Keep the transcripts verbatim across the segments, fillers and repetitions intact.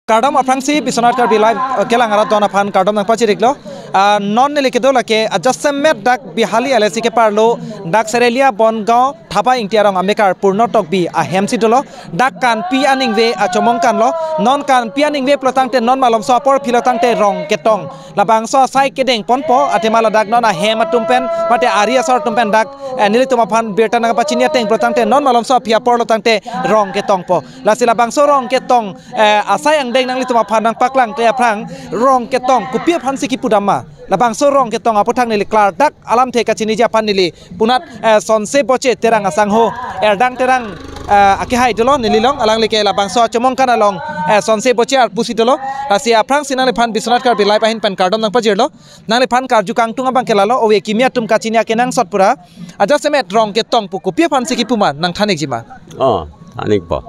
Kardom aphrangsi Biswanath Karbi Live, eh, kelang arat don aphan kardom nangpachiriklo. Ah, non neli kedo lake adjacent dak Bihali L A C keparlo dak Serelia Bongaon Thapa Ingti arong amekar Purno Tokbi ahemsi dolo. Dak Kanpi aningve achomong kanlo. Non Kanpi aningve pulotangte non malomso apor philotangte Rongketong, labangso asai kedeng ponpo, athema ladak non ahem atum pen mate ari asor atum pen dak, eh, nelitum aphan birta nangpachini ateng pulotangte non malomso aphi apor lotangte Rongketong po. Lasi labangso Rongketong, eh, asai angdeng nanglitum aphan nangpaklangkle aphrang, Rongketong kopi aphansi kipudam ma? Labangso Rongketong aputhak neli klardak alamthe kachiniji aphan neli punat, eh, Sonse Boche Terang asangho, Erdang Terang, eh, akehai dolo neli long, alangli ke labangso achomong kan along, eh, Sonse Boche arpusi dolo. Lasi aphrangsi nangliphan Biswanath Karbi Live ahin pen kardom nangpajirlo. Nangliphan karju kangtung abangke lalo, ove kimi atum kachini akenangsot pura. Adjacent Rongketong pu kopi aphansi kipu ma nangthan-ikji ma? Oh, than-ikpo.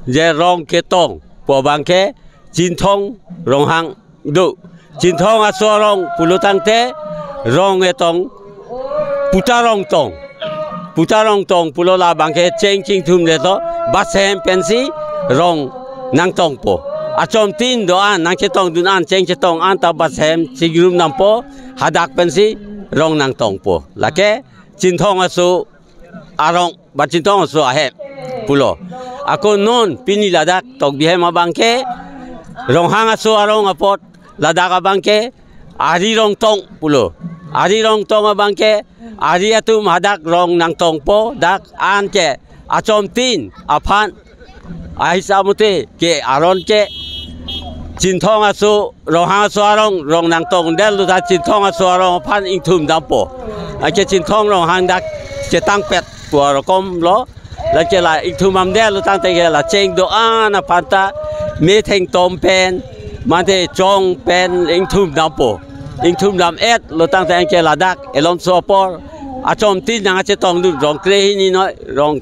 Je Rongketong pu abangke Chinthong Ronghang do. Chinthong aso arong pulotangte Rongketong, Puta Rongtong. Puta Rongtong pulo labangke cheng chingthum leto, bus ahem pensi rong nangtongpo. Achomtin do-an, nangchetongdun an, cheng chetong an ta bus ahem chingrum dampo, hadak pensi rong nangtongpo. Lake Chinthong aso arong, ba Chinthong aso ahem pulo. Ako non pini ladak Tokbi hem abangke, Ronghang aso arong apot, ladak abangke Ari Rongtong pulo. Ari Rongtong abangke ari atum hadak rong nangtongpo, dak anke achomtin aphan ahisap mute ke aron ke Chinthong aso, Ronghang aso arong rong nangtongdetlo ta Chinthong aso arong aphan ingthum dampo. Anke Chinthong Ronghang dak chetangpet pu arokom lo. Lake la ingthum damdetlo tangte ke la cheng do-an aphan ta metheng tom pen, mate chong pen ingthum dampo. Ingthum dam-etlo tangte anke ladak elomso apor achomtin nangchetongdun, rong kre hini noi, rong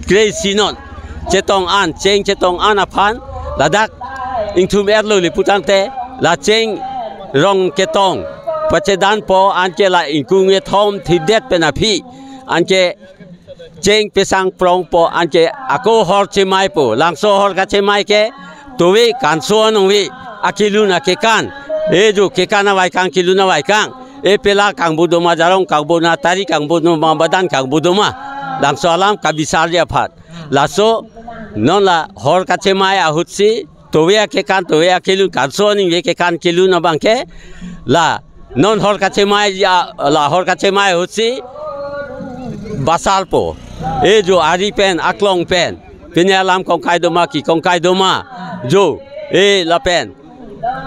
kre isi non chetong an, cheng chetong an aphan ladak ingthum-etlo le putangte, la cheng Rongketong pachedanpo, anke la ingkung ethom thipdet pen aphi anke cheng pesang prongpo, anke ako hor chemaipo. Langso hor kachemai ke tove kanso anong ve, akelun akekan, e jo kekan avaikang, kelun avaikang, e pela kangbo doma, jarong kangbo doma, tari kangbo doma, badan kangbo doma, langso alam kabisarji aphan. Laso non la hor kachemai ahutsi tove akekan, tove akelun, kanso aningve kekan kelun abangke, la non hor kachemai, ya, la hor kachemai ahutsi basarpo. E jo ari pen, aklong pen, pini alam kongkai doma, kekongkai doma, jo, e lapen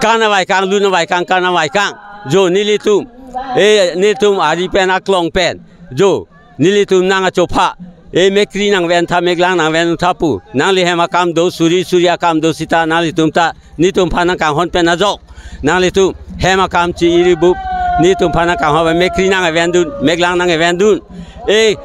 kan avaikang, lun avaikang, kan avaikang, jo nelitum, e nelitum ari pen, aklong pen, jo nelitum nangkachopha, e mekri nangventha, meklang nangvenduntha pu, nangli hem akam do, suri suri akam do sita, nanglitum ta netum aphan nangkanghon pen ajok. Nanglitum hem akam chi-iri bup, netum aphan nangkanghon, mekri nangvendun, meklang nangvendun. E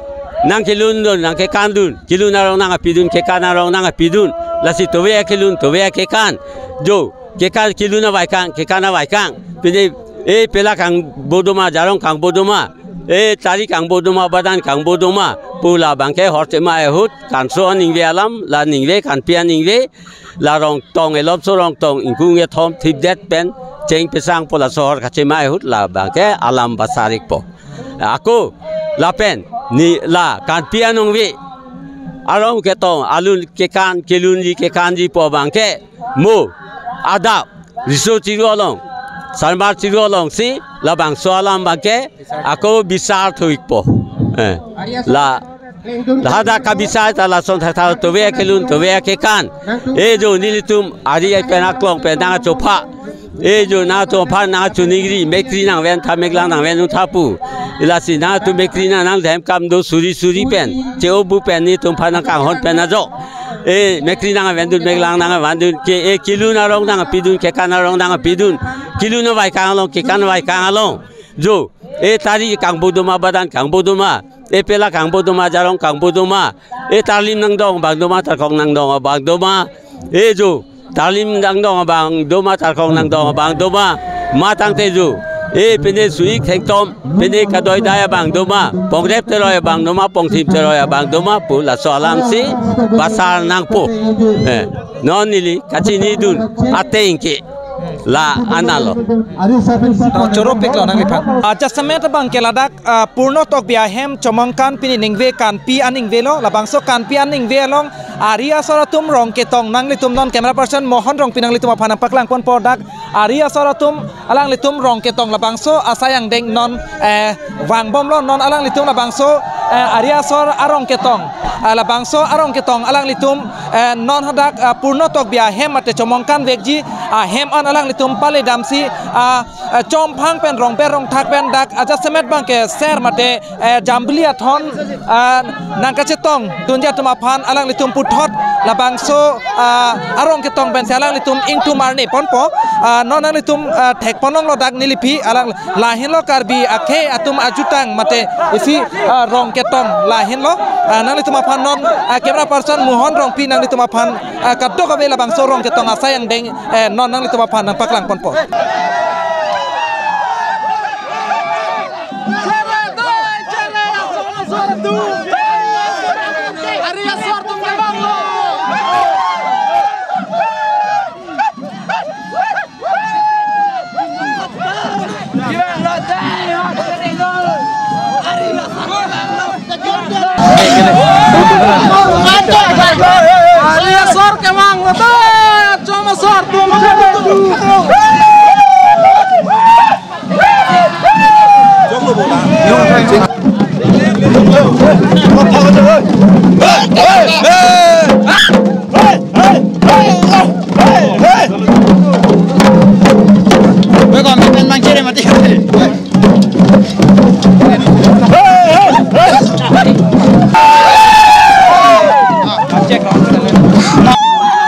nangkelundun, nangkekandun, kelun arong nangpidun, kekan arong nangpidun. Lasi tove akelun, tove akekan, jo kekan, kelun avaikang, kekan avaikang, pini e pela kangbo doma, jarong kangbo doma, e tari kangbo doma, badan kangbo doma pu labangke hor chemai ahut, kanso aningve alam, la ningve, Kanpi aningve, la Rongtong, elomso Rongtong, ingkung ethom thipdet pen cheng pesangpo, laso hor kachemai ahut labangke alam basarikpo. Ako lapen ni la Kanpi anong ve, arong ketong, alun kekan, kelunji kekanji pu abangke mo adap riso chiru along, sarmar chiru alongsi labangso alam abangke ako bisar thu-ikpo. Eh, la hadak kabisar ta lason thakthak, tove akelun, tove akekan, e jo nelitum ari pen, aklong pen nangkachopha, e jo nangtum aphan nangkachiningri, mekri nangventha, meklang nangvenduntha pu. Lasi nangtum mekri nang, nangli hem akam do, suri suri pen, che-o bu pen, netum aphan nangkanghon pen ajok. E mekri nangvendun, meklang nangvendun, ke e kelun arong nangpidun, kekan arong nangpidun, kelun avaikang along, kekan avaikang along, jo e tari kangbo doma, badan kangbo doma, e pela kangbo doma, jarong kangbo doma, e tarlim nangdong abang doma, tarkong nangdong abang doma, e jo tarlim nangdong abang doma, tarkong nangdong abang doma, matangte jo E pine su-ik thengtom, pine kadoi dai abang doma, pongrep teroi abang doma, pongthim teroi abang doma pu laso alangsi basar nangpo. Eh, non neli kachinidun ateng ke la analo. To choro piklo nangliphan. Ah, jasemet abang ke ladak, ah, Purno Tokbi ahem Chomongkan pini ningve Kanpi aningve lo, labangso Kanpi aningve along ari asor atum Rongketong, nanglitum non camera person Mohon Rongpi nanglitum aphan nangpaklang ponpo dak ari asor atum alanglitum Rongketong labangso asai angdeng non, eh, vangbomlo, non alanglitum labangso, eh, ari asor a-Rongketong, eh, labangso a-Rongketong alanglitum, eh, non hadak, eh, Purno Tokbi ahem mate Chomongkan vekji ahem an alanglitum pale damsi, ah, eh, chomphang pen rongber rongthak pen dak ajasemet abang ke ser mate, eh, Jambili athon, ah, nangkachetong dunji atum aphan alanglitum puthot labangso, ah, a-Rongketong pensi alanglitum ingthum arni ponpo, ah, non nanglitum, ah, thek ponlonglo dak nelipi alang lahenlo Karbi akhei atum ajutang mate isi, ah, Rongketong lahenlo, ah, nanglitum aphan non, ah, camera person Mohon Rongpi nanglitum aphan, ah, kadokave labangso Rongketong asai angdeng, eh, non nanglitum aphan nangpaklang ponpo. Ari asor kevang lote, chom asor tum.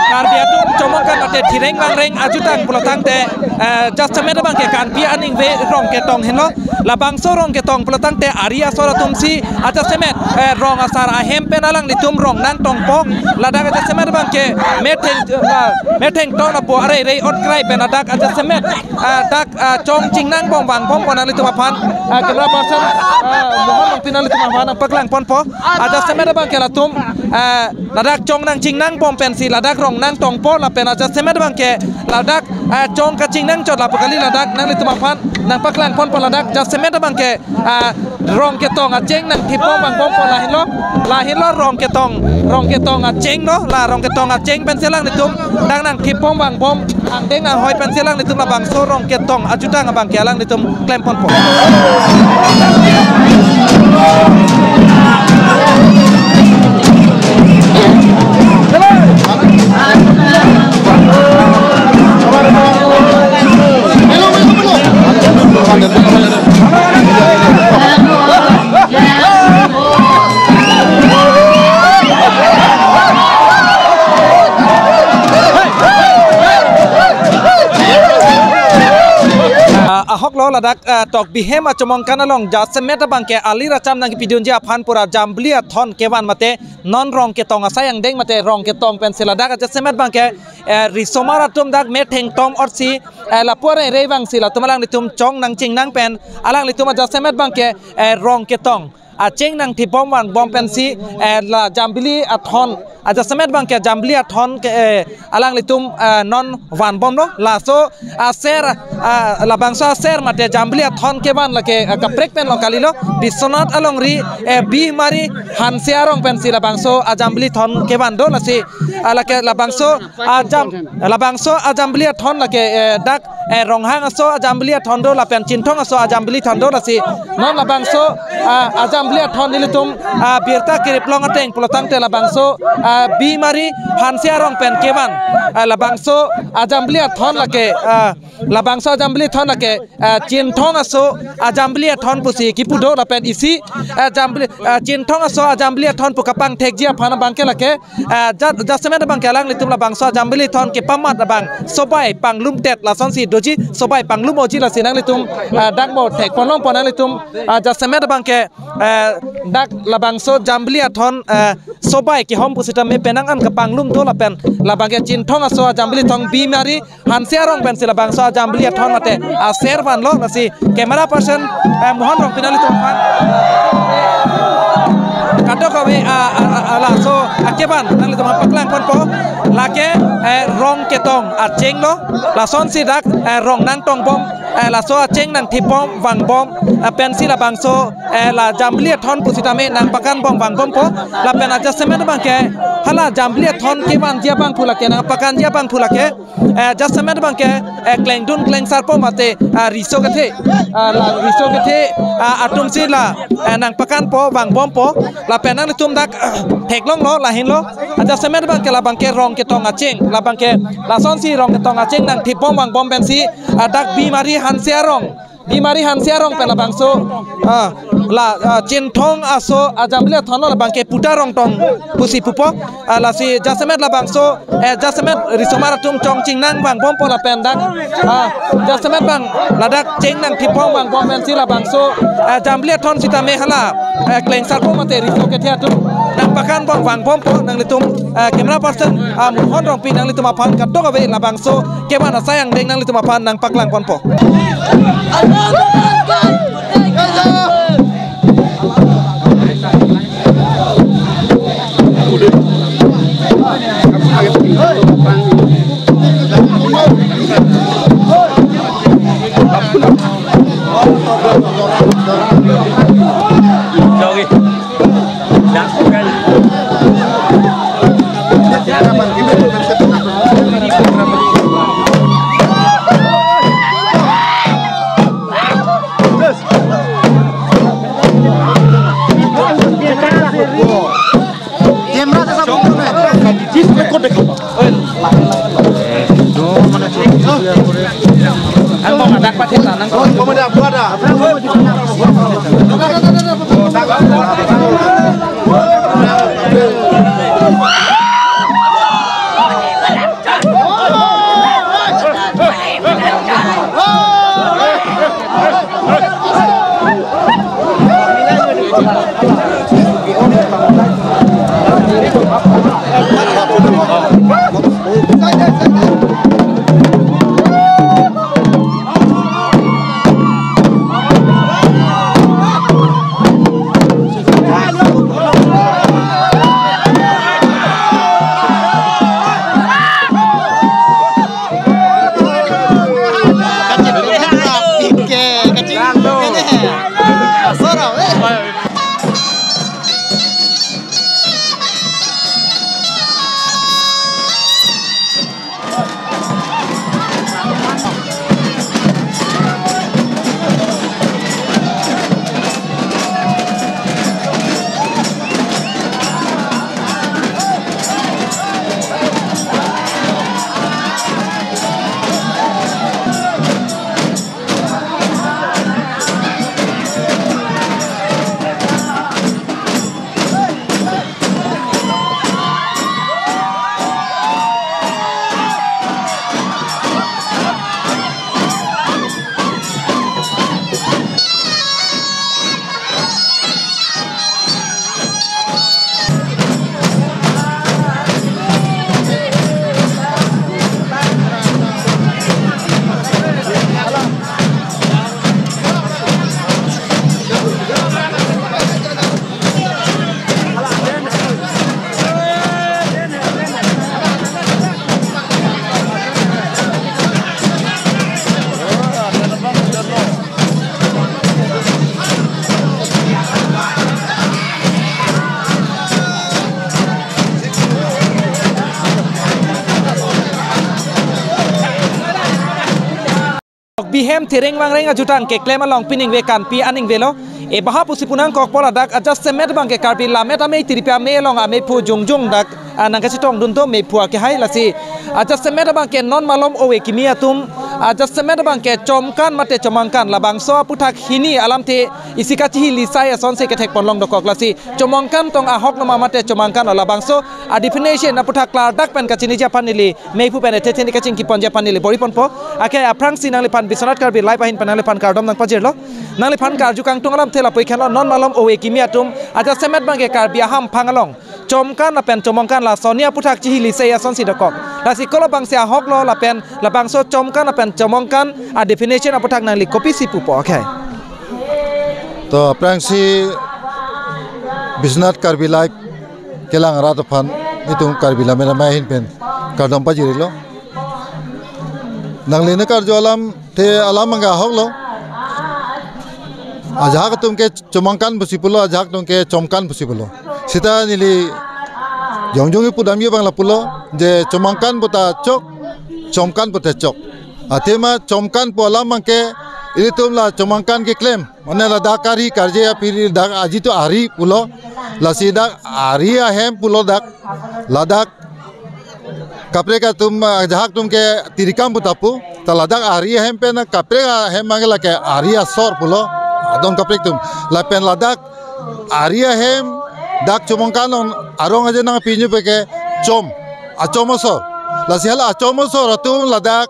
Karbi atum Chomongkan mate Thireng Wangreng ajutang pulotangte, eh, jasemet abang ke Kanpi aningve Rongketong henlo. Labangso Rongketong pulotangte ari asor atumsi ajasemet, eh, rong asar ahem pen alanglitum rong nangtongpo. Ladak ajasemet abang ke metheng, eh, metheng tong lapu arei rei otkrai pen ladak ajasemet, eh, dak, eh, chong chingnangbom vangbompo nanglitum aphan, eh, camera person, eh, Mohon Rongpi nanglitum aphan nangpaklang ponpo. Ajasemet abang ke latum, eh, ladak chong nangchingnangbom pensi ladak rong nangtongpo lapen ajasemet abang ke ladak, eh, chong kachingnang chot lapu kali ladak nanglitum aphan nangpaklang ponpo ladak jasemet abang ke, eh, Rongketong acheng nangthipbom vangbompo lahenlo, lahenlo Rongketong, Rongketong acheng lo, la Rongketong acheng pensi alanglitum dak nangthipbom vangbom angdeng anghoi pensi alanglitum labangso Rongketong ajutang abang ke alanglitum klem ponpo. Ah, ahok lo ladak, ah, Tokbi hem a-Chomongkan along jasemet abang ke alir acham nangkepidunji aphan pura Jambili athon kevan mate non Rongketong asai angdeng mate Rongketong pensi ladak ajasemet abang ke, eh, risomar atum dak metheng tom otsi, eh, lapu arei rei vangsi latum alanglitum chong nangchingnang pen alanglitum ajasemet abang ke, eh, Rongketong acheng nangthipbom vangbom pensi, eh, la Jambili athon ajasemet abang ke Jambili athon ke, eh, alanglitum, eh, non vanbomlo. Laso aser, ah, labangso aser mate Jambili athon kevan lake, eh, kaprek pen lo kalilo. Biswanath alongri, eh, Bihmari Hanse arong pensi labangso a-Jambili thon kevan do lasi, ah, lake labangso ajam, labangso a-Jambili athon lake, eh, dak, eh, Ronghang aso a-Jambili athon do lapen Chinthong aso a-Jambili thon do lasi non labangso, ah, a-Jambili athon nelitum, ah, birta keriplong ateng pulotangte labangso, ah, Bihmari Hanse arong pen kevan, ah, labangso a-Jambili athon lake, ah, labangso a-Jambili thon lake, ah, Chinthong aso a-Jambili athon pusi kipu do lapen isi, ah, Jambili, ah, Chinthong aso a-Jambili athon pu kapangthekji aphan abang ke lake, ah, ja-, jasemet abang ke alanglitum labangso a-Jambili thon kepamat abang sobai panglumtet lasonsi doji, sobai panglum oji lasi nanglitum, ah, dak bo thek ponlongpo nanglitum, ah, jasemet abang ke, ah, dak labangso Jambili athon, ah, sobai kehom pusitame penang an kapanglum do lapen labang ke Chinthong aso a-Jambili thon Bihmari Hanse arong pensi labangso Jambili Athon mate aser vanlo, lasi camera person, eh, Mohan Rongpi nanglitum aphan kadokave, ah, ah, ah, ah, laso akevan nanglitum aphan paklangponpo. Lake, eh, rong ketong achenglo, lasonsi dak, eh, rong nangtongbom, eh, laso acheng nangthipbom vangbom, eh, pensi labangso, eh, la Jambili Athon pusitame nangpakanbom vangbompo. Lapen adjasemet abangke hala Jambili Athon kevanji abangphu lake, nangpakanji abangphu lake, eh, adjasemet abangke, eh, klengdun klengsarpo mate, ah, riso kethe, ah, la riso kethe, ah, atumsi la, eh, nangpakanpo vangbompo. Lapen nanglitum dak theklonglo, lahenlo. Adjasemet abangke labangke rong ketong acheng, labangke lasonsi rong ketong acheng nangthipbom vangbom pensi, ah, dak Bimari Hanse arong, Bimari Hanse arong pen labangso, ah, la, ah, Chinthong aso a Jambili Athon labangke puta rongtong pusi pupo, ah, lasi adjasemet labangso, eh, adjasemet risomar atum chongchingnang vangbompo lapen dak, ah, adjasemet abang ladak cheng nangthipbom vangbom pensi labangso, eh, Jambili Athon sitame hala, eh, klengsarpo mate riso kethe atum nangpakanbom vangbompo. Nanglitum, eh, camera person, ah, Mohan Rongpi nanglitum aphan kadokave labangso kevan asai angdeng nanglitum aphan nangpaklangponpo. Bihem thereng vangreng ajutang keklem along pining ve kanpi aning velo. Ebaha pusi punang kokpo ladak ajasemet abangke Karbi Lammet Amei Tiripi Amei along ameiphu jongjong dak, ah, nangkachetongdunto meiphu akehai lasi. Ajasemet abangke non malom ove kimi atum, ajasemet abangke chomkan mate chomangkan labangso aputhak hini alamthe isi kachihili sai asonsi kethekponlong dokok lasi. Chomangkan tong ahok noma mate chomangkan labangso a definition aputhak klardak pen kachiniji aphan neli meiphu pen ethe theni kachingkiponji aphan neli bor-iponpo. Akhei aphrangsi nangliphan Biswanath Karbi Live ahin pen nangliphan kardom nangpajirlo. Nangliphan karju kangtung alamthe lapu ikhanlo non malom ove kimi atum ajasemet abangke Karbi ahamphang along Chomkan lapen Chomangkan la soni aputhak chihilise asonsi dokok. Lasi kolo bangsi ahok lo lapen labangso Chomkan lapen Chomangkan a-definition aputhak nangli kopisi pupo akhai? To aphrangsi Biswanath Karbi Live kelang arat aphan itum Karbi Lammet Amei ahin pen kardom pajirilo. Nangli ne karju alam te alam abangke ahok lo. Ajahak atum ke Chomangkan pusi pulo, ajahak atum ke Chomkan pusi pulo. Sita neli jongjong ipudamji abang lapulo, je Chomangkan puta chok, Chomkan puta chok. Athema Chomkan pu alam abangke ilitum la Chomangkan keklem, mane ladak karhi karje aphi dak ajitu ari pulo. Lasi dak ari ahem pulo dak, ladak kaprek atum, ah, ajahak atum ke tirikam puta pu. Ta ladak ari ahem pen kaprek ahem abangke lake ari asor pulo. Adon kaprek atum. Lapen ladak ari ahem dak Chomangkan along arong aje nangpinji puke chom. Achom asor. Lasi hala achom asor atum ladak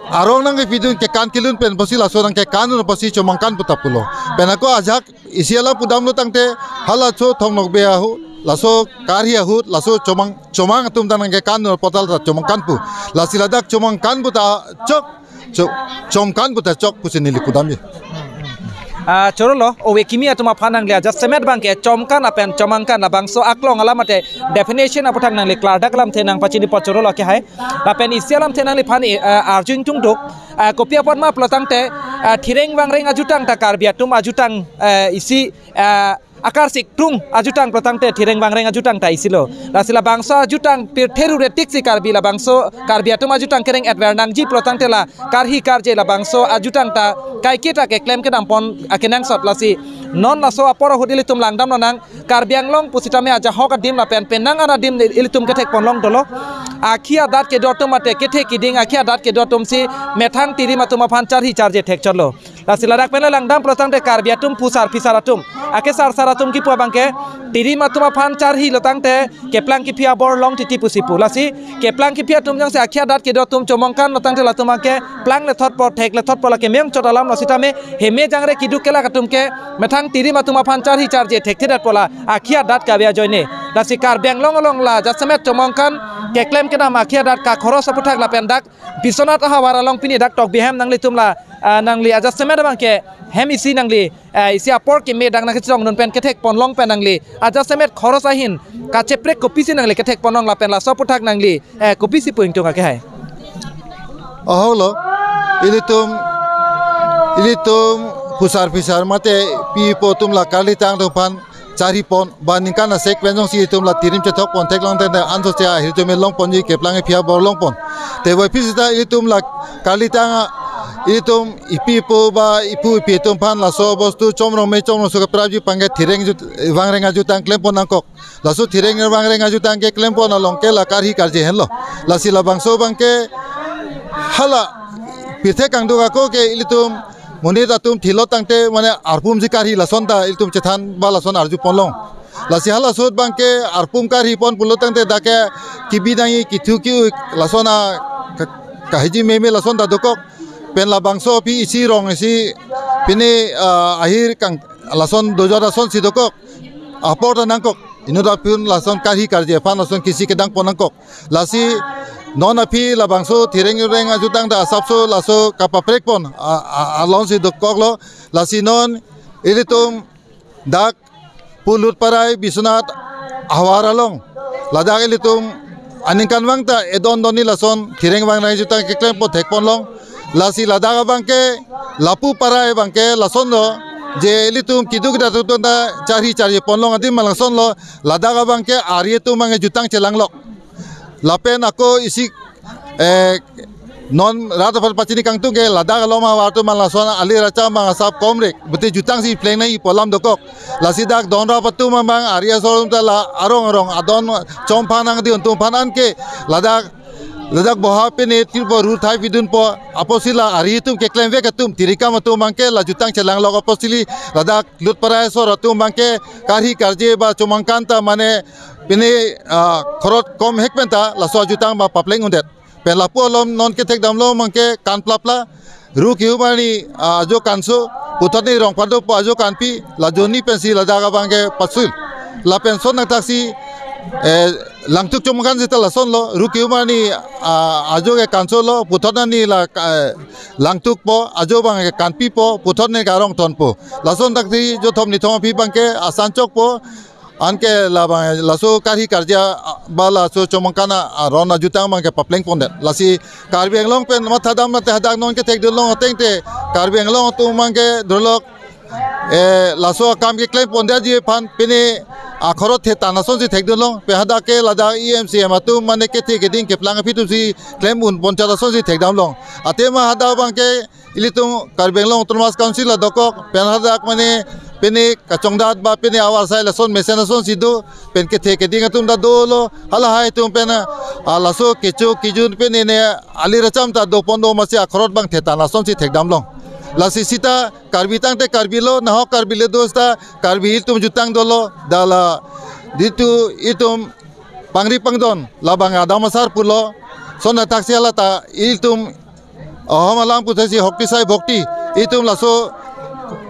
arong nangpidun kekan kelun pen pusi laso nangkekan un pusi Chomangkan puta pulo. Pen ako ajahak isi alam pudamlo tangte halaso Thong Nokbe ahut, laso karhi ahut, laso Chomang, Chomang atum ta nangkekan un portal ta Chomangkan pu. Lasi ladak Chomangkan puta chok, chok, Chomkan puta chok pusi neli pudamji. Ah, chorolo, ove kimi atum aphan nangli ajat semet abangke Chomkan lapen Chomangkan labangso aklong alam mate definition aputhak nangli klardak alamthe nangpachini po chorolo akhai. Lapen isi alamthe nangliphan, eh, arju ingtungduk, eh, kopi apot ma pulo tangte, eh, thireng vangreng ajutang ta Karbi atum ajutang, eh, isi, eh, akarsik tung ajutang pulo tangte thireng vangreng ajutang ta isi lo. Lasi labangso ajutang pirthe rure tiksi Karbi labangso Karbi atum ajutang kereng-et ver nangji pulo tangte la karhi karje labangso ajutang ta kaiketa keklem kedam pon akenangsot. Lasi non laso apor ahut ilitum langdam lonang Karbi Anglong pusitame ajahak adim lapen penang an adim ilitum kethek pon long dolo. Akhi adat kedo atum mate kethe kiding akhi adat kedo atumsi methang tirim atum aphan charhi charje thekchotlo. Lasi ladak pen le langdam pulo tangte Karbi atum phusar phisar atum, akesar sar atum kipu abangke tirim atum aphan charhi lo tangte keplang kephi abor long titi pusi pu. Lasi keplang kephi atum jongsi akhi adat kedo atum Chomangkan lo tangte latum abangke plang lethot po thek lethot po lake meng chot alam lo sitame heme jangre keduk kelak atum ke methang tirim atum aphan charhi charje thekthedet po la akhi adat kave ajoine. Lasi Karbi Anglong along la jasemet Chomangkan keklem kedam akhi adat kakhoros aputhak lapen dak Biswanath ahavar along pini dak Tokbi ahem nanglitum la, ah, nangli ajat semet abangke hem isi nangli, eh, isi apor keme dak nangkechongdun pen kethek pon long pen nangli ajat semet khoros ahin kacheprek kopisi nangli kethek pon long lapen laso aputhak nangli, eh, kopisi pu ingtung akhai? Ahok lo, ilitum, ilitum phusar phisar mate pi po atum la karlitang atum aphan charhi pon, ba ningkan asek pen jongsi itum la tirim chethok pon theklong tangte ansose ahir atum long ponji keplang kephi abor long pon. Te wai phi sita itum la karlitang a, itum ipi ipo ba ipu ipi atum aphan laso bostu chomrong me chomrong so keprapji abangke thireng jut, vangreng ajutang klem pon nangkok. Laso thireng vangreng ajutang keklem pon along ke la karhi karje henlo. Lasi labangso abangke hala pirthe kangduk ako ke ilitum monit atum thilo tangte mane arpumsi karhi lason ta ilitum chethan ba lason arju pon long. Lasi halaso ahut abangke arpum karhi pon pulo tangte dak ke kibi nangji kithu ki-u lason a ka-, kahiji meme lason ta dokok. Pen labangso aphi isi rong isi pine, ah, ahir kang lason dojot asonsi dokok. Apor ta nangkok. Inut aphi lason karhi karje aphan lason kisi kedang pon nangkok. Lasi non aphi labangso thireng reng ajutang ta asapso laso kapaprek pon a, a, alongsi dokok lo. Lasi non ilitum dak Pulutparai Biswanath ahavar along ladak ilitum aningkanvang ta edon donni lason thireng vangreng ajutang keklem pon thek pon long. Lasi ladak abangke lapu parai abangke lason lo, je ilitum keduk kedat atum ta charhi charje pon long adim ma lason lo. Ladak abangke ari atum abangke jutang chelanglok. Lapen ako isi, eh, non rat aphan pachini kangtung ke ladak along ma war atum ma lason ali racha ma asap komrek bete jutangsi pleng nangji pu alam dokok. Lasi dak don rap atum abang ari asor atum ta la arong arong adon chomphan nangdi atum aphan anke ladak, ladak boha pene tirpo rur thai pidunpo apotsi la ari atum keklemvek atum tirikam atum abangke la jutang chelanglok apotsi ladak Lutparai asor atum abangke karhi karje ba chomangkan ta mane pine, ah, khorot kom hek pen ta laso ajutang ba papleng undet. Pen lapu alom non kethek damlo abangke kan plapla. Ru kiu mani, ah, ajo kanso, puthot ni rong pado po ajo kanpi, la jonni pensi ladak abangke pasul. Lapen son nangtaksi Eh, Langtuk Chomangkan sita lasonlo, Ruki Umar ni, ah, ajo ke kanso lo, puthot nani la, eh, Langtuk po, ajo abang ke kanpi po, puthot nani ke arong ton po. Lason dak si jothom nithom aphi abang ke asan chok po, anke labang laso karhi karja, ah, ba laso Chomangkan aron ajutang abang ke papleng pondet. Lasi Karbi Anglong pen mathadam mate hadak non ke thekdunlong ateng te Karbi Anglong atum abang ke dolok, eh, laso akam keklem pondetji aphan pine akhorot thetan asonsi thekdunlong, pe hadak ke ladak E M C M atum mane kethe keding keplang aphi atumsi klem un ponchot asonsi thekdamlong. Atema hadak abang ke ilitum Karbi Anglong Autonomous Council adokok pen hadak mane pine kachongdat ba pine awar sai lason mesen asonsi do, pen kethe keding atum ta dolo, halahai atum pen, ah, laso kecho kejun pine ne ali racham ta dopon do masi akhorot abang thetan asonsi thekdamlong. Lasi sita Karbi tangte Karbi lo, nahok Karbi le do sita Karbi ilitum jutang dolo, dala ditu itum pangri pangdon labang adam asar pulo, son athak si hala ta ilitum ahom alam puthot si hokti sai bhokti, itum laso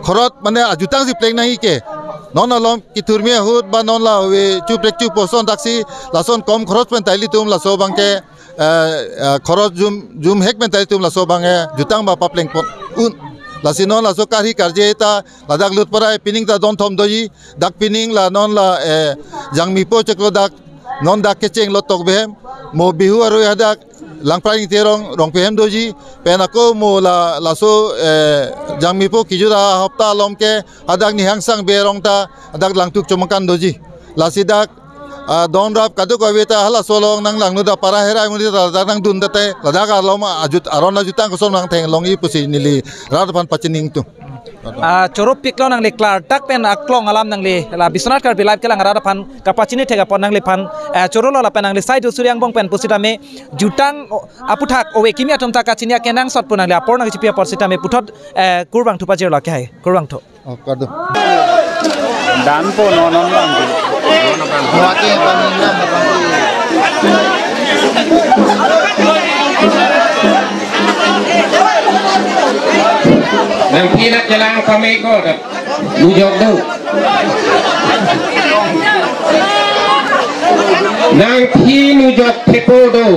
khorot mane ajutang si pleng nangji ke. Non alom kithurmi ahut ba non la ave chuprek chupo, son athak si lason kom khorot pen ta ilitum laso abang ke, eh, eh, khorot jum, jumhek pen ta ilitum laso abang ke jutang ba papleng pon un. Lasi non laso karhi karje ta ladak Lutparai pining ta don thom doji, dak pining la non la, eh, Jangmipo chiklo dak, non dak kecheng lo Tokbihem, mo Bihu aroi hadak Langprai Ingti arong, Rongpihem doji, pen ako mo la, laso, eh, Jangmipo kejut ahapta along ke hadak Nihang Sangbe arong ta hadak Langtuk Chomangkan doji. Lasi dak, ah, don rap kadokave ta halaso along nang langno da para herai muni ta ladak nangdun date, ladak alom ajut aron ajutang koson nangthenglongji pusi neli rat aphan pachiningtung. Ah, choro piklo nangli klardak pen aklong alam nangli la Biswanath Karbi Live kelang arat aphan kapachini thek apot nangliphan, eh, choro lo lapen nangli sai do suri angbong pen pusitame jutang, o, aputhak ove kimi atum ta kachini akenangsot pu nangli apor nangchipi apot sitame puthot, eh, kurvangthu pajirlo ke hai, kurvangthu. Oh, kado. Dan po non non lang. Nangphi nangchelang pame ko, nujok do. Nangphi nujok thepo do.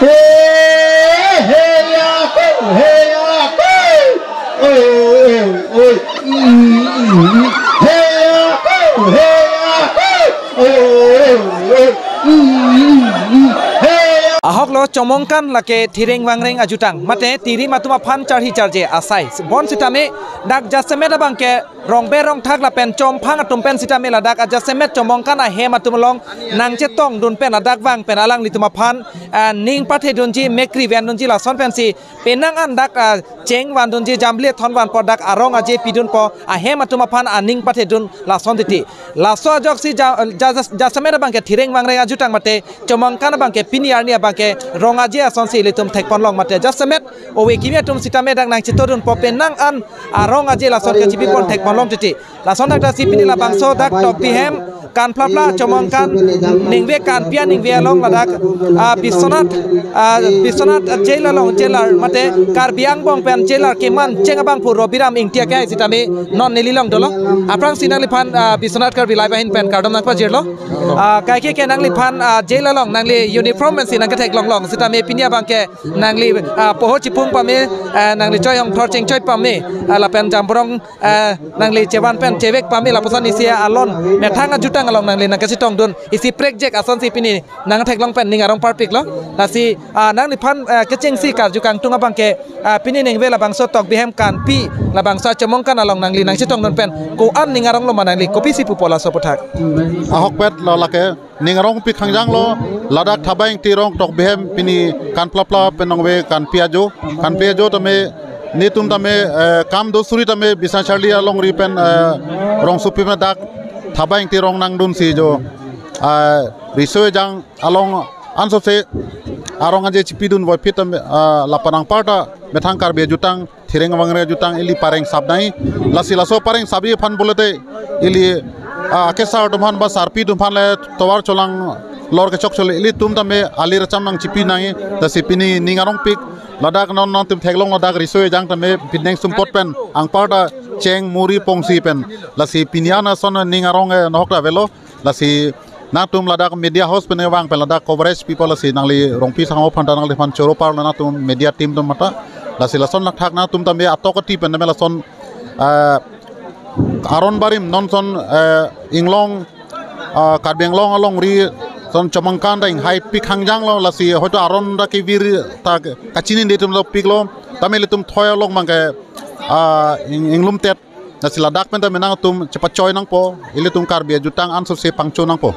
Hey, hey, ya, hey, ya, hey. Oi, oi, oi, oi. Mm, mm, mm. Hey, ya, hey, hey, ya, hey. Oi, oi, oi, oi. Mm, mm, mm. Hey, ya. Ahok lo Chomangkan lake thireng vangreng ajutang. Mate tirim atum aphan charhi charje asai. Bonsitame dak jasemet abang ke rongbe rongthak lapen chomphang atum pen sitame ladak ajasemet Chomangkan ahem atum along nangchetongdun pen ladak vang pen alanglitum aphan, ah, ning pathedunji, mekri vendunji lason pensi penang an dak, ah, cheng vandunji, jambli thon van po, dak arong aje pidun po, ahem atum aphan aning pathedun lason titi. Laso ajoksi ja, ja, ja, jasemet abang ke thireng vangreng ajutang mate Chomangkan abang ke pini arni abang ke rong aje asonsi ilitum thekponlong mate jasemet ove kimi atum sitame dak nangchetongdun po, penang an arong aje lason kachipipon thekponlong titi. Lason dak ta si pini labangso dak Tokbihem, Kanplapla, Chomangkan ningve, Kanpi aningve along ladak, ah, Biswanath, ah, Biswanath, ah, jail along jailer mate Karbi angbong pen jailer keman cheng abangphu Robiram Ingti akehai sitame non neli along dolo. Aphrangsi nangliphan, ah, Biswanath Karbi Live ahin pen kardom nangpajirlo. Ah, kaike ke nangliphan, ah, jail along nangli uniform pensi nangketheklonglong sitame pini abang ke nangli, ah, poho chipung pame, ah, nangli choi hongthor chengchoi pame, ah, lapen jamborong, ah, nangli chevan pen chevek pame lapuson isi alon methang ajutang along nangli nangkachetongdun isi prekjak asonsi pini nangtheklong pen ning arong parpiklo. Lasi, ah, nangliphan, ah, kechengsi karju kangtung abang ke, ah, pini ningve labangso Tokbihem Kanpi labangso Chomangkan along nangli nangchetongdun pen ko-an ning aronglo ma, nangli kopisi pupo laso aputhak? Ahokpet lo lake. Ning arong pi khangjang lo, ladak Thabai Ingti arong Tokbihem pini Kanplapla pen ningve Kanpi ajo, Kanpi ajo tame netum tame, eh, kam do suri tame Biswanath Charli alongri pen, eh, rongsopi pen dak Thabai Ingti arong nangdunsi jo, eh, riso ejang along ansose arong aje chipidun voiphit tame, eh, lapen anparta methang Karbi ajutang thireng vangreng ajutang ili pareng sap nai. Lasi laso pareng sapji aphan pulote ili Ah, akesar atum aphan ba sarpi atum aphan le tovar cholang lor kechok chole, ilitum tame ali racham nangchipi nangji, lasi pini ning arongpik, ladak non nangtum theklong ladak riso ejang tame pindeng sumpot pen anparta cheng muri pongsi pen, lasi pini an ason ning arong, eh, nohok ta avelo, lasi nangtum ladak media house pen vang pen ladak coverage people, lasi nangli Rongpi Sangho aphan ta nangliphan choro parlo nangtum media team atum mata, lasi lason lakthak nangtum tame atok ati pen tame lason, eh, aron barim non son, eh, inglong, ah, Karbi Anglong alongri son Chomangkan ta inghaipik hangjanglo, lasi hoito aron ta kevir ta kachinine atum dopiklo, tame ilitum thoi along abangke, ah, ing-, inglumtet, lasi ladak pen tame nangtum chepachoi nangpo, ilitum Karbi ajutang ansose pangcho nangpo,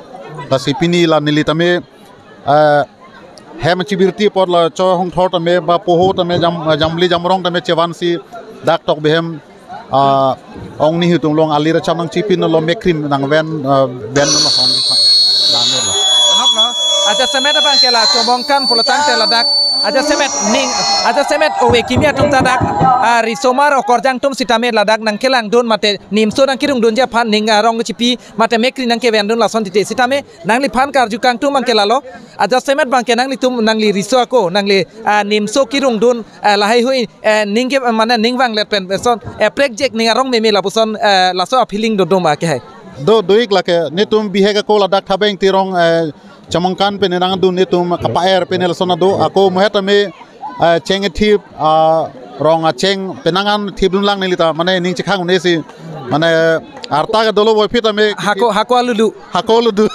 lasi pini la neli tame, eh, hem chibirti apot la cho hongthor tame ba poho tame jam, jamli jamrong tame chevansi dak tok behem, ah, ong ni hitung long ali racham nangchipinlo, mekrim nangven, ah, venlo hong di pa. Lamelo. Ahok lo. Ajasemet abangke la Chomangkan pulotangte ladak ajasemet ning, ajasemet ove kimi atum ta dak, ah, risomar okorjang atum sitame ladak nangkelangdun mate nimso nangkerungdunji aphan ning arong chipi mate mekri nangkevendun lason titi sitame nangliphan karju kangtung abangke lalo. Ajasemet abangke nanglitum nangli riso ako, nangli, ah, nimso kerungdun, ah, lahai hui, eh, ning ke, mane ning vanglet pen, eh, son, eh, prekjek ning arong meme lapuson, eh, laso a-feeling dodoma ke hai. Do, do-ik lake, netum bihek ako ladak Thabeng Tirong, eh, Chomangkan pen nangdun netum kapa-er pen lason ado, ako mohet ame, eh, cheng ethip, ah, rong acheng penang an thipdun lang nelita, mane ning chekhang un'e si, mane arta ke dolo boy phit ame hako, hako alulu. Hako alulu.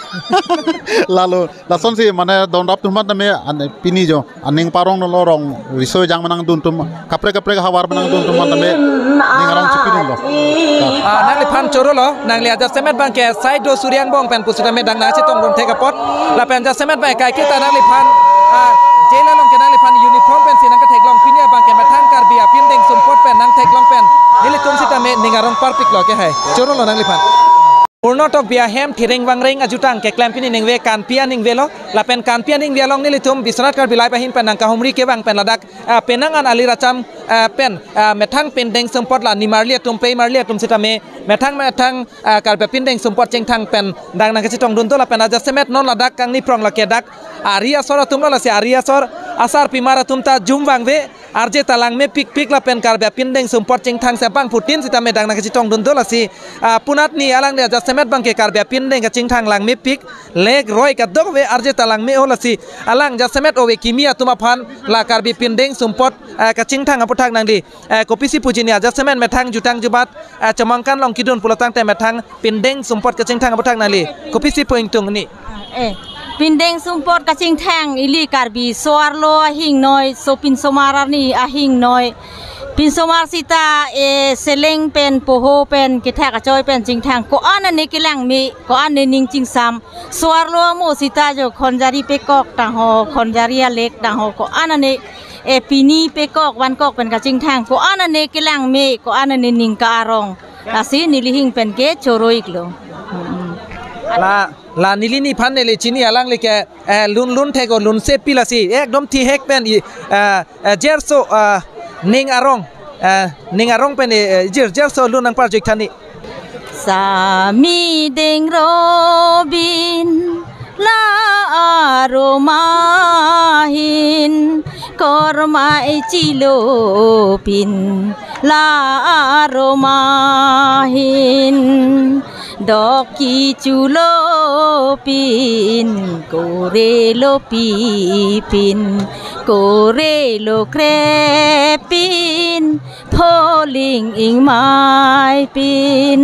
Lalo, lasonsi mane donrap atum aphan tame an pini jo aning parong lo rong riso ejang nangdun atum kaprek kaprek havar nangdun atum aphan tame ning arong chipidunlo. Ah, nangliphan chorolo, nangli ajasemet abangke side do Suryang Bong pen pusitame dak nangchetongdun thek apot. Lapen ajasemet abangke kaiketa nangliphan, ah, jail along ke nangliphan uniform pensi nangketheklong, pini abangke methang Karbi apindeng sumpot pen nangtheklong pen nelitum sitame ning arong parpiklo ke hai. Chorolo nangliphan. Purno Tokbi ahem Thireng Vangreng ajutang keklem pini ningve Kanpi aningve lo, lapen Kanpi aningve along nelitum Biswanath Karbi Live ahin pen nangkahumri kevang pen ladak, ah, penang an ali racham, ah, pen, ah, methang pindeng sumpot la nimarli atum peimarli atum sitame methang methang, ah, Karbi apindeng sumpot chingthang pen dak nangkachetongdun do lapen ajasemet non ladak kangni prong lake dak ari asor atum lo, lasi ari asor asarpimar atum ta jum vangve, arje ta langmepikpik lapen Karbi apindeng sumpot chingthang si abangphutin sitame dak nangkachetongdun do, lasi, ah, punat ni alangli ajasemet abangke Karbi apindeng kachingthang langmepik, lek roi kadokave arje ta langme-o, lasi alang ajasemet ove kimi atum aphan la Karbi pindeng sumpot, ah, kachingthang aputhak nangli, eh, kopisi puji ni ajasemet methang jutang jubat, eh, Chomangkan along kedun pulotangte methang pindeng sumpot kachingthang aputhak nangli kopisi pu ingtung ni. Eh, pindeng sumpot kachingthang ili Karbi so-arlo ahingnoi, so pinsomar arni ahingnoi. Pinsomar sita, eh, seleng pen, poho pen, kethak achoi pen chingthang. Ko-an ane kelangme, ko-an ane ning chingsam. So-arlo amo sita jo khonjari pekok tangho, khonjari alek tangho, ko-an ane, eh, pini pekok, vankok pen kachingthang. Ko-an ane kelangme, ko-an ane ning ka-arong. Lasi neli ahin pen ke choro-iklo. Hmm. La, la neli nephan neli chini alangli ke, eh, lun lun thek o lunsepi lasi ekdom thihek pen i, eh, eh, jerso, eh, ning arong, eh, ning arong pen, eh, jer, jerso lun nangparju-ik tha ni. Sami Deng Robin la aromahin, kormai chilopin la aromahin, dok kechulopin, korelo pipin, korelo krepin, pholing ingmaipin,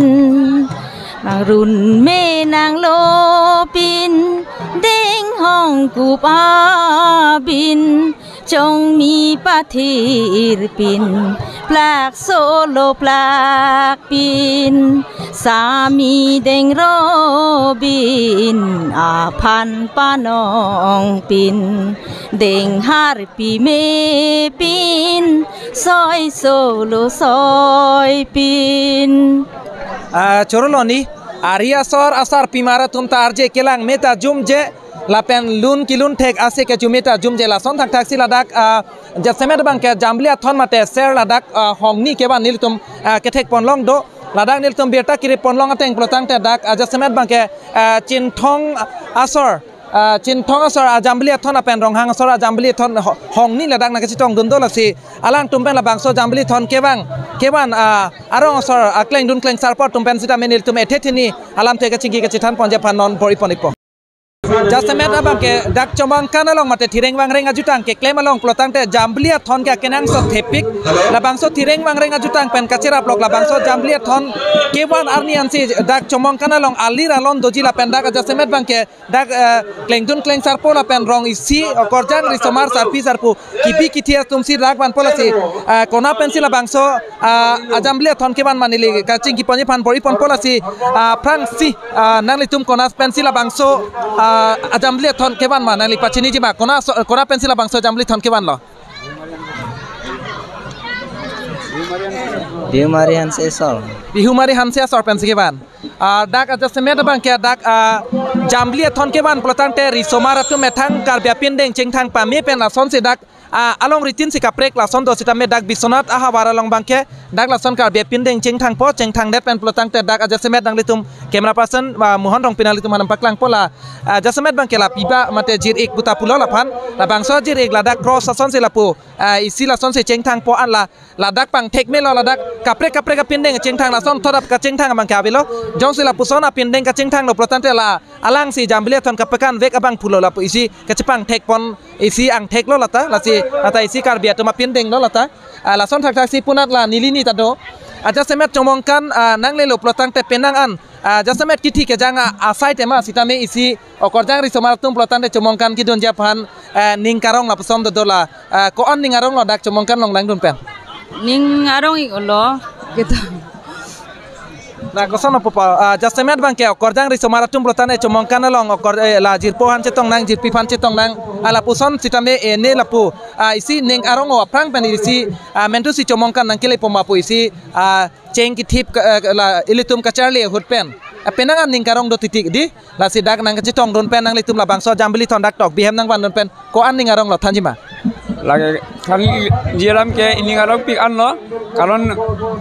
nangrun me nanglopin, deng hongkup abin, chongmi pathirpin, plak solo plakpin, Sami Deng Robin aphan panongpin, deng harpi mepin, soi solo soipin. Ah, chorolo ni, ari asor asarpimar atum ta arje kelangme ta jumje, lapen lun kelun thek ase kejumme ta jumje, lason thakthak si ladak, ah, jasemet abangke jamli athon mate ser ladak, ah, hongni kevan nelitum, ah, kethekpon long do. Ladak nelitum birta kiri ponlong ateng pulotangte dak ajasemet abangke, eh, Chinthong asor, eh, Chinthong asor ajambili athon lapen Ronghang asor ajambili athon ho-, hongni ladak nangkachetongdun do lasi alangtum pen labangso jambili athon kevang, kevan, ah, arong asor, ah, klengdun klengsarpo atum pen sitame nelitum ethe thini alamthe kachingki kachethan ponji aphan non bor-i pon-ikpo. Jasemet abangke dak Chomangkan along mate thireng vangreng ajutang keklem along pulotangte jambili athon ke akenangsot thepik. Labangso thireng vangreng ajutang pen kacheraplok labangso jambili athon kevan arni ansi dak Chomangkan along alir alon doji lapen dak ajasemet abangke dak, eh, klengdun klengsarpo lapen rong isi okorjang risomar sarpi sarpo kibi kithi atumsi dak vanpo lasi, eh, kona pensi labangso, ah, ajambili athon kevan ma neli kachingki ponji aphan bor-i ponpo lasi, ah, aphrangsi, ah, nanglitum kona pensi labangso, ah, ajambili athon kevan ma nangli pachiniji ma kona so-, kona pensi labangso ajambili athon kevanlo. Bihumari Hanse asor. Bihumari Hanse asor pensi kevan. Ah, dak ajasemet abangke dak, ah, jambili athon kevan pulotangte risomar atum methang Karbi apindeng chingthang pame pen lasonsi dak, ah, alongri tin si kaprek lason do sitame dak Biswanath ahavar along abangke dak lason Karbi apindeng chingthangpo, chingthangdet pen pulotangte dak ajasemet nanglitum camera person, ah, Mohon Rongpi nanglitum aphan paklangpo la, ah, ajasemet abangke la piba mate jir-ik puta pulo laphan, labangso jir-ik ladak cross asonsi lapu, ah, isi lasonsi chingthangpo an la ladak pangthek melo ladak kaprek kaprek apindeng chingthang lason thot ap kachingthang abangke avelo. Jongsi lapuson apindeng kachingthanglo pulotangte la alangsi jambili athon kapekan vek abang pulo lapu isi kachepangthek pon isi angtheklo lata lasi lata isi Karbi atum apindenglo lata. Ah, lason thakthaksi punat la neli ni ta do. Ajasemet Chomangkan, ah, nanglelo pulotangte penang an, ah, jasemet kithi kejang, ah, asai tema sitame isi okorjang risomar atum pulotangte Chomangkan kedunji aphan, eh, ning karong lapuson dodo la, eh, ko-an ning aronglo dak Chomangkan along nangdun pen? Ning arong-iklo, gitu. Na koson apupa, ah, jasemet abangke okorjang risomar atum pulotangte Chomangkan along okor, eh, la jirpo aphan chetongnang, jirpi aphan chetongnang, ah, lapuson sitame, eh, ne lapu, ah, isi ning arong-o aphrang pen isi, ah, mentusi Chomangkan nangkelepo ma pu isi, ah, cheng kithip ka, eh, la ilitum kacharli ahut pen. Ah, penang an ning karong do titik di. Lasi dak nangkachetongdun pen nanglitum labangso jambili athon dak tok bihem nangvandun pen ko-an ning aronglo thanji ma? Lake thanji alam ke ining arongpik anlo. Karon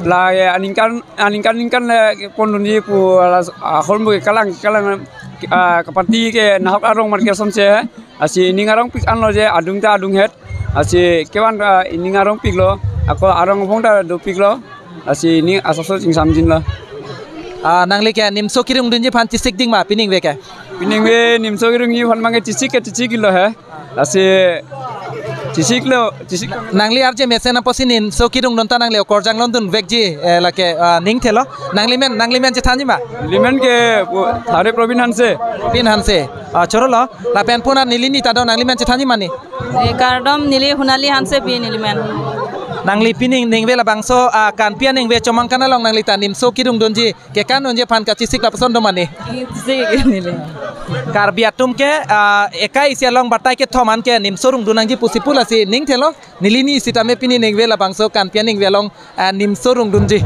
lake aningkan, aningkan ningkan le pondunji pu la ahormu ke kalang kalang, ah, kapati ke nahok arong mar ke sonse. Lasi ining arongpik anlo je adung ta adunghet. Lasi kevan ta ining arongpiklo. Ako arong abong ta dopiklo. Lasi ining asapso chingsamjinlo. Ah, nangli ke nimso kerungdunji aphan chesik ding ma pining ave ke? Pining ave nimso kerungji aphan abangke chesik ke chesiklo he. Lasi chesiklo, chesik. Nangli arje mesen apotsi nimso kerungdun ta nangli okorjang along dunvekji, eh, lake, ah, ning thelo. Nanglimen, nanglimen chethanji ma? Nelimen ke, uh, Thare Probin Hanse. Probin Hanse. Ah, chorolo. Lapen punat neli ni ta do, nanglimen chethanji ma ni? Eh, kardom, neli Hunali Hanse pi nelimen. Nangli pining ningve labangso, ah, kanpi aningve Chomangkan along nangli ta nimso kerungdunji, kekan unji aphan kachesik lapuson do ma ni? Chesik neli. Karbi atum ke, ah, ekai isi along batai kethom an ke nimso rungdun nangji pusi pu lasi ning thelo, neli ni sitame pini ningve labangso kanpi aningve along, ah, nimso rungdunji.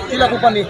Tila kupani.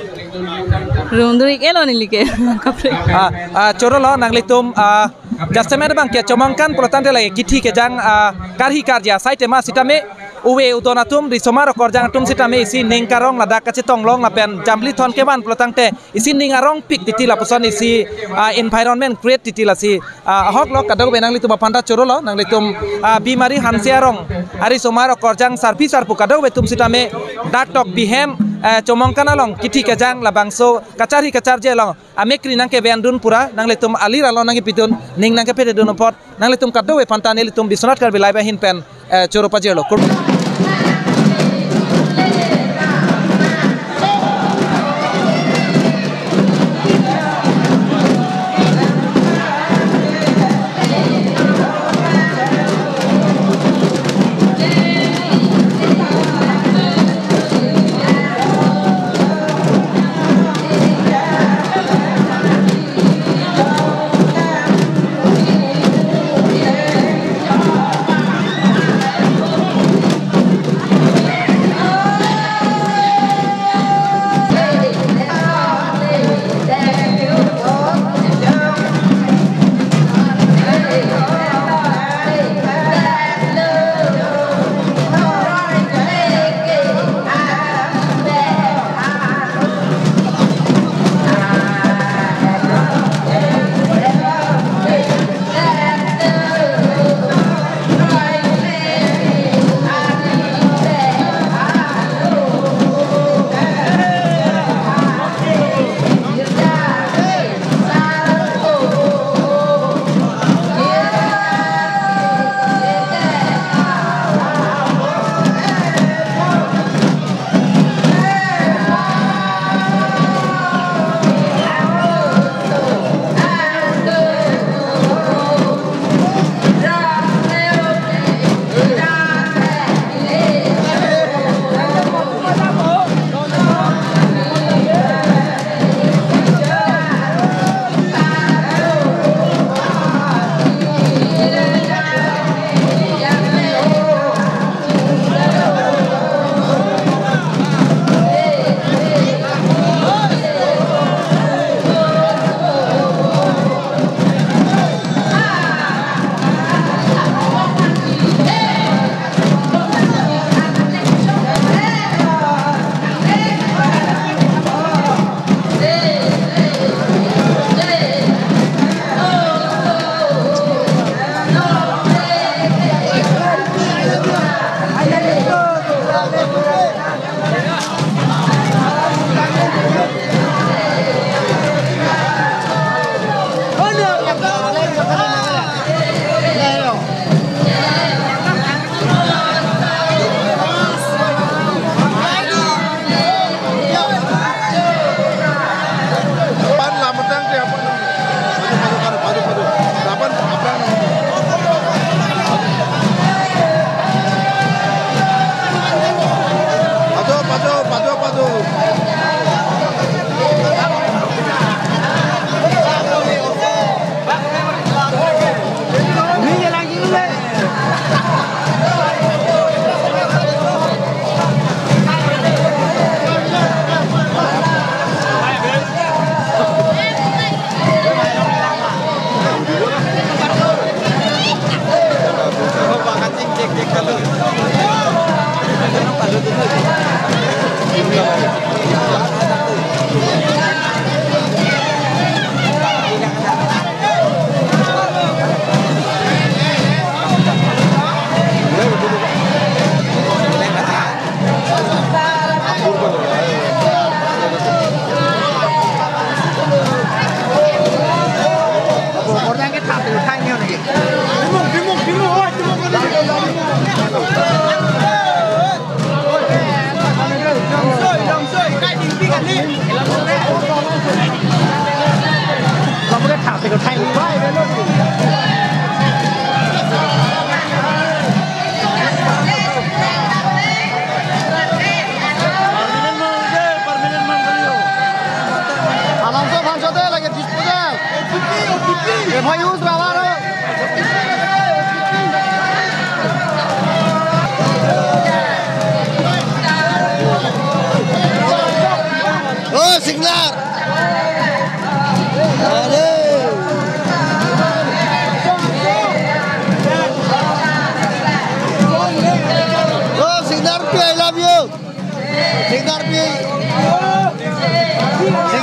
Rungdun-iklo neli ke. Kaprek. Ah, ah, chorolo nanglitum, ah, jasemet abangke Chomangkan pulotangte lake kithi kejang, ah, karhi karja asai tema sitame uve udon atum risomar okorjang atum sitame isi ning karong ladak kachetonglong lapen jambili athon kevan pulotangte isi ning arongpik titi lapuson isi, ah, environment create titi lasi, ah, ahoklo kadokave nanglitum aphan ta chorolo nanglitum, ah, Bihumari Hanse arong arisomar okorjang sarpi sarpo kadokave atum sitame dak tok bihem, eh, Chomangkan along kithi kejang labangso kacharhi kacharje along amek kri nangkevendun pura nanglitum alir along nangkepidun ning nangkepededun apot nanglitum kadokave aphan ta nelitum Biswanath Karbi Live ahin pen, eh, choro pajirlo. Kur-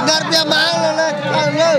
Garpia mang lo le, ang lo.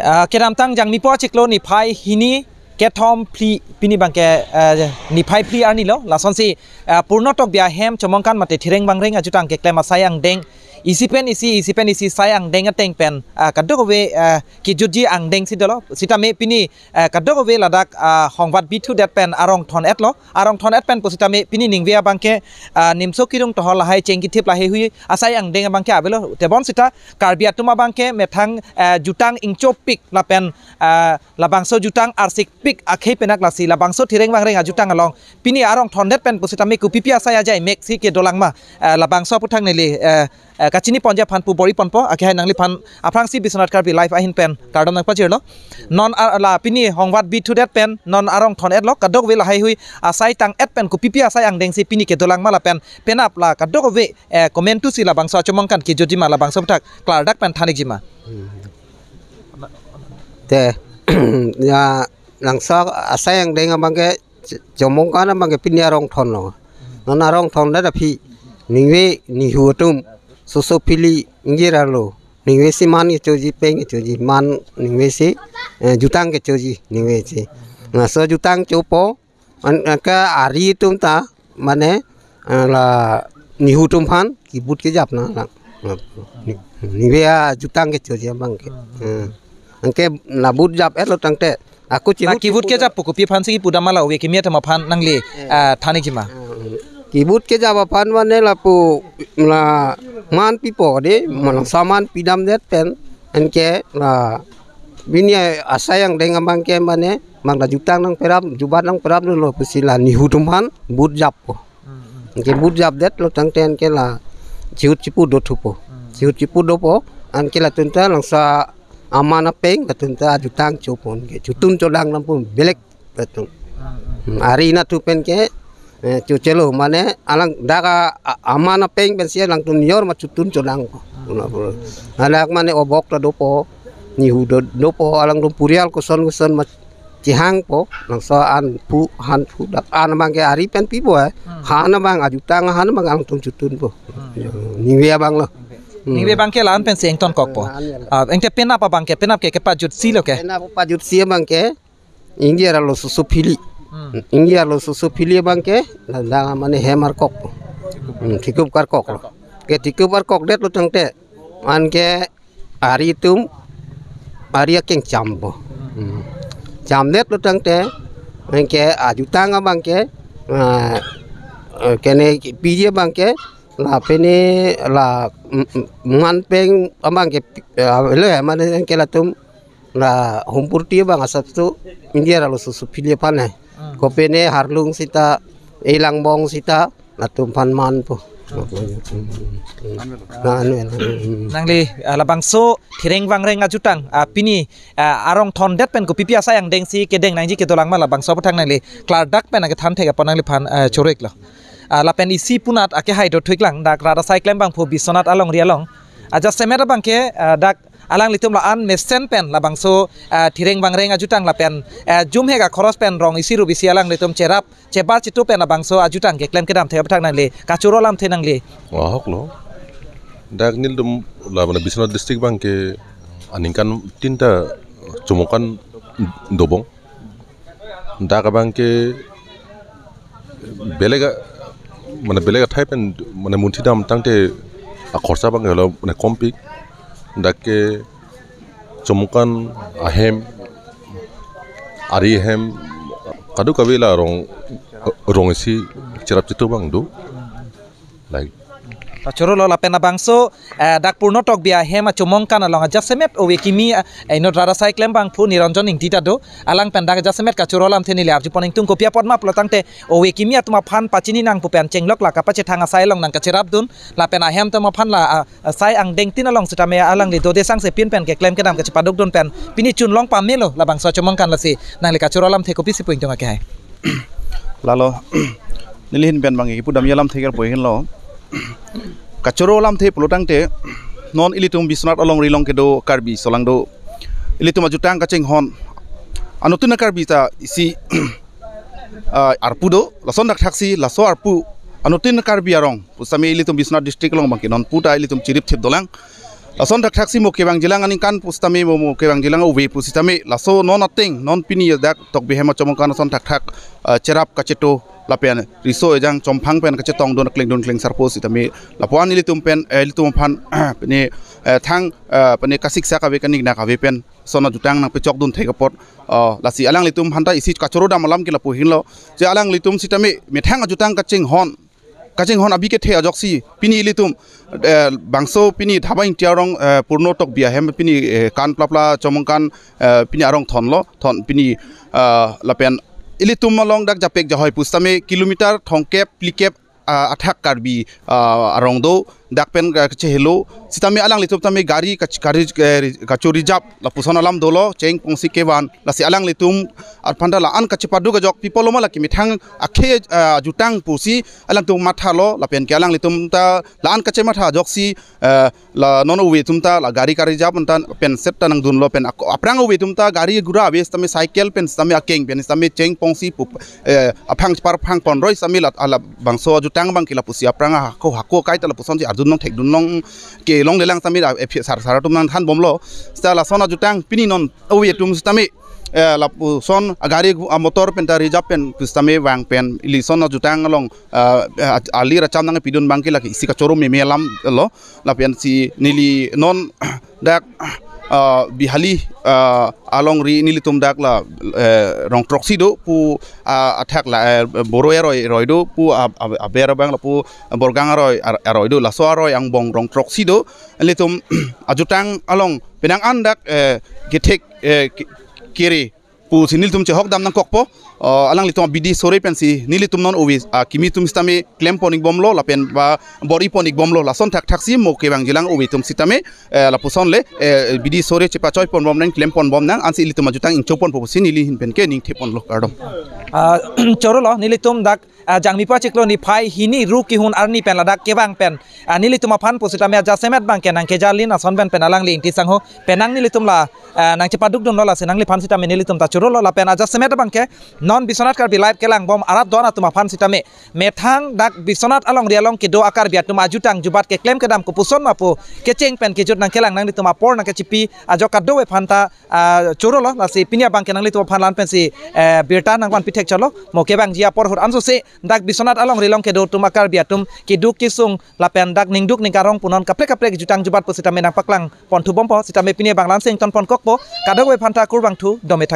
Ah, kedamtang Jangmipo achiklo niphai hini kethom phli pini abangke, ah, niphai phli arni lo, lasonsi, ah, Purno Tokbi ahem Chomongkan mate Thireng Vangreng ajutang keklem asai angdeng isi pen isi, isi pen isi sai angdeng ateng pen, ah, kadokave, ah, kejutji angdeng si dolo, sitame pini, eh, kadokave ladak, ah, hongvat bithudet pen arong thon-et lo. Arong thon-et pen pusitame pini ningve abangke, ah, Nimso Kirung Tohor lahai chengkithip lahaihui asai angdeng abangke avelo. Tebon sita Karbi atum abangke methang, eh, jutang ingchopik lapen, ah, labangso jutang arsikpik akhei penak lasi labangso Thireng Vangreng ajutang along pini arong thon-et pen pusitame kopipi asai ajai mek si kedolang ma, eh, labangso aputhak neli, eh, eh, kachini ponji aphan pu bor-i ponpo, akehai nangliphan aphrangsi Biswanath Karbi Live ahin pen kardom nangpajirlo. Non a-, la pini hongvat bithudet pen non arong thon-et lo, kadokave lahaihui asai tang-et pen kopipi asai angdeng si pini kedolang ma lapen penap la kadokave, eh, comment tu si labangso achomongkan kejutji ma labangso aputhak klardak pen than-ikji ma. Te, ya, langso asai angdeng abangke Ch-, Chomongkan abangke pini arong thon lo. Non arong thon-et aphi ningve nihu atum soso phili ingjir arlo. Ningve si man kechoji, peng kechoji, man ningve si, eh, jutang kechoji ningve si. Laso jutang chopo, an, an ke ari atum ta, mane, eh, la nihu atum aphan kebut kejap nanglang. Ni, ningve ajutang kechoji abangke. Eh. Anke la but jap-et lo tangte. Ako na chihut kebut chihut kejap pu kopi aphan si kipu dam ma la ove kimi atum aphan nangli, eh, ah, than-ikji ma? Eh, kebut kejap aphan mane lapu la man pipo de, mane saman pidamdet pen, anke la pini asai angdeng abangke mane, mang la jutang nangperap, jubat nangperap lo pusi la nihu atum aphan but jappo. Hmm, hmm. Anke but japdet lo tangte anke la chihut chipu dothupo. Hmm. Chihut chipu dopo, anke latum ta langso aman apeng, latum ta ajutang chopon ke, chotun chodang lampun belek latum. Hmm, hmm. Hmm, ari nat thu pen ke, eh, chochelo, mane alang dak a, a, aman apeng pensi alangtum niyor ma chotun chodangpo. Hmm. Puna pura. Anak mane obok ta dopo, nihu do, dopo, alangtum purial koson koson ma chehangpo, langso an pu, han pu, dak an abangke ari pen pipo, eh. Hmm. Han abang, ajutang han abang alangtum chotunpo. Hmm. Ningve abang lo. Ningve. Hmm. Ningve abangke la-an pensi ingtonkokpo. La-an ya la. Ah, ingte penap abangke, penap ke kepajutsi lo ke? Penap pajutsi abangke, ingjir arlo soso phili. Hmm. Ingjir arlo soso phili abangke, la, la mane hem arkokpo. Hmm, thikup karkok lo. Ke thikup arkokdet lo tangte, anke ari atum, ari akeng champo. Hmm. Chamdet lo tangte, anke ajutang abangke, eh, eh, kene piji abangke, la pene la, mm, mm, man peng abangke, eh, lo ya, mane anke latum la humpurti abang asap tu ingjir arlo soso phili aphan hai. Hmm. Kopene harlung sita, elangbong sita, latum aphan manpo. Na anu ya. Nangli, ah, labangso Thireng Vangreng ajutang, ah, pini, ah, arong thondet pen kopipi asai angdeng si kedeng nangji kedolang ma labangso aputhak nangli klardak pen nangkethan thek apot nangliphan, ah, choro-iklo. Ah, lapen isi punat akehai dothek lang dak rat asai klembangpo Biswanath alongri along. Ajasemet abangke, ah, dak alanglitum la-an mesen pen labangso, ah, Thireng Vangreng ajutang lapen, ah, jumhek akhoros pen rong isi rup isi alanglitum cherap chebar chitu pen labangso ajutang keklem kedam thek aputhak nangli kachoro alamthe nangli. Ahok lo. Dak nelitum la mane Biswanath district abangke aningkan tin ta Chomongkan dobom. Dak abangke belega, mane belega athai pen mane munthi dam tangte akhorsa abangke lo mane kompik. Dak ke Chomongkan ahem, ari ahem, kadokave la rong, rong isi cherap chitu abang do. Like, Kachoro lo lapen labangso, eh, dak Purno Tokbi ahem achomong kan along ajasemet ove kimi, eh, inut rat asai klembangphu Niranjan Ingti ta do. Alang pen dak ajasemet kachoro alamthe neli arjupon ingtung, kopi apot ma pulotangte ove kimi atum aphan pachini nang pu pen chenglok la kapachethang asai along nangkacherapdun. Lapen ahem atum aphan la, ah, asai angdengtin along sitame alangli dode sangse pin pen keklem kedam kachepadukdun pen pini chunlong pamelo labangso achomong kan, lasi nangli kachoro alamthe kopisi pu ingtung akehai? Lalo, neli ahin pen bang ipudam alamthe ke pu ahin lo. Kachoro alamthe pulotangte, non ilitum Biswanath alongri along kedo Karbi aso alang do. Ilitum ajutang kachinghon. Anuttin a-Karbi ta isi, ah, arpu do, lason thakthaksi, laso arpu anuttin a-Karbi arong pusitame ilitum Biswanath district along bangke non puta ilitum chirip thip dolang. Lason thakthaksi mo kevangjilang aningkan pusitame mo, mo kevangjilang ove pusitame, laso non ateng, non pini dak Tokbi ahem achomong kan ason thakthak, ah, cherap kacheto lapen riso ejang chomphang pen kachetongdun klengdun klengsar pusitame, lapuan ilitum pen, eh, ilitum aphan, pini, eh, thang, eh, pini kasiksak ave, kaningnak ave pen son ajutang nangpechokdun thek apot, ah, lasi alanglitum aphanta isi kachoro dam alam ke lapu ahin lo. Je alanglitum sitame methang ajutang kachinghon, kachinghon abi kethe ajoksi pini ilitum, eh, bangso pini Dhaba Ingti arong, eh, Purno Tokbi ahem pini, eh, kan plapla chomong kan, eh, pini arong thon lo, thon pini, ah, lapen ilitum along dak Japek Jahoi pusitame kilometer thomkep phlikep, ah, athak Karbi, ah, arong do, dak pen, ah, kachehelo sitame alanglitum tame gari kach-, gari, eh, ri-, kacho-reserve lapuson alam dolo, cheng pongsi kevan, lasi alanglitum aphanta la-an kachepaduk ajok pipolo ma lake methang akhei, ah, ajutang pusi alangtum mathalo, lapen ke alanglitum ta la-an kachematha ajoksi, eh, la non ove atum ta la gari ka-reserve anta pen set ta nangdunlo pen ak-, aphrang ove atum ta gari gura ave sitame cycle pen sitame akeng pen sitame cheng pongsi pu, eh, aphang chepar phang ponroi sitame la, ala bangso ajutang bangke lapusi aphrang hako hako kaita lapusonsi arjun long thekdun long kelonglelang sitame la, eh, sar sar atum nangthanbomlo. Sita lason ajutang pini non ove atum sitame, eh, lapuson agari gu-, amotor pen ta reserve pen pusitame vang pen ilison ajutang along, eh, eh, ali racham nangpidun bangke lake isi kachoro meme alam lo. Lapensi neli non dak, ah, Bihali, ah, alongri nelitum dak la, eh, Rongtroksi do pu, ah, athak la, eh, Boro aroi, aroi do pu, ah, ah, aber abang lapu Borgang aroi, ar-, aroi do, laso aroi angbong Rongtroksi do. Nelitum ajutang along penang an dak, eh, kethek, eh, ke-, kere pusi nelitum chehok dam nangkokpo. Oh, alanglitum abidi sore pensi nelitum non ove, ah, kimi atum sitame klempon ikbomlo lapen ba bor-ipon ikbomlo, lason thakthaksi mo kevangjilang ove atum sitame, eh, lapuson le, eh, bidi sore chepachoipon bom nang, klemponbom nang, ansi ilitum ajutang ingchoponpo pusi neli ahin pen ke ningtheponlo, kardom. Ah, choro lo, nelitum dak, ah, Jangmipa chiklo niphai hini ru kehun arni pen ladak kevang pen, ah, nelitum aphan pusitame ajasemet bangke nangkejarlin ason pen pen alangli Ingti Sangho penang nelitum la, ah, nangchepadukdunlo, lasi nangliphan sitame nelitum ta choro lo lapen ajasemet bangke non Biswanath Karbi Live kelangbom arat do-an atum aphan sitame methang dak Biswanath alongri along kedo a-Karbi atum ajutang jubat keklem kedam kopuson ma pu kecheng pen kejut nangkelang nanglitum apor nangkechipi ajok kadokave aphanta, ah, choro lo, lasi pini abangke nanglitum aphan la-an pensi, eh, birta nangvanpi thekchotlo, mo kevangji apor ahut ansose dak Biswanath alongri along kedo atum a-Karbi atum keduk kesung lapen dak ningduk ningkarong punon kaprek kaprek jutang jubat pusitame nangpaklangpon thubompo, sitame pini abang la-ansi ingtonpon kokpo, kadokave aphanta kurvangthu, dome.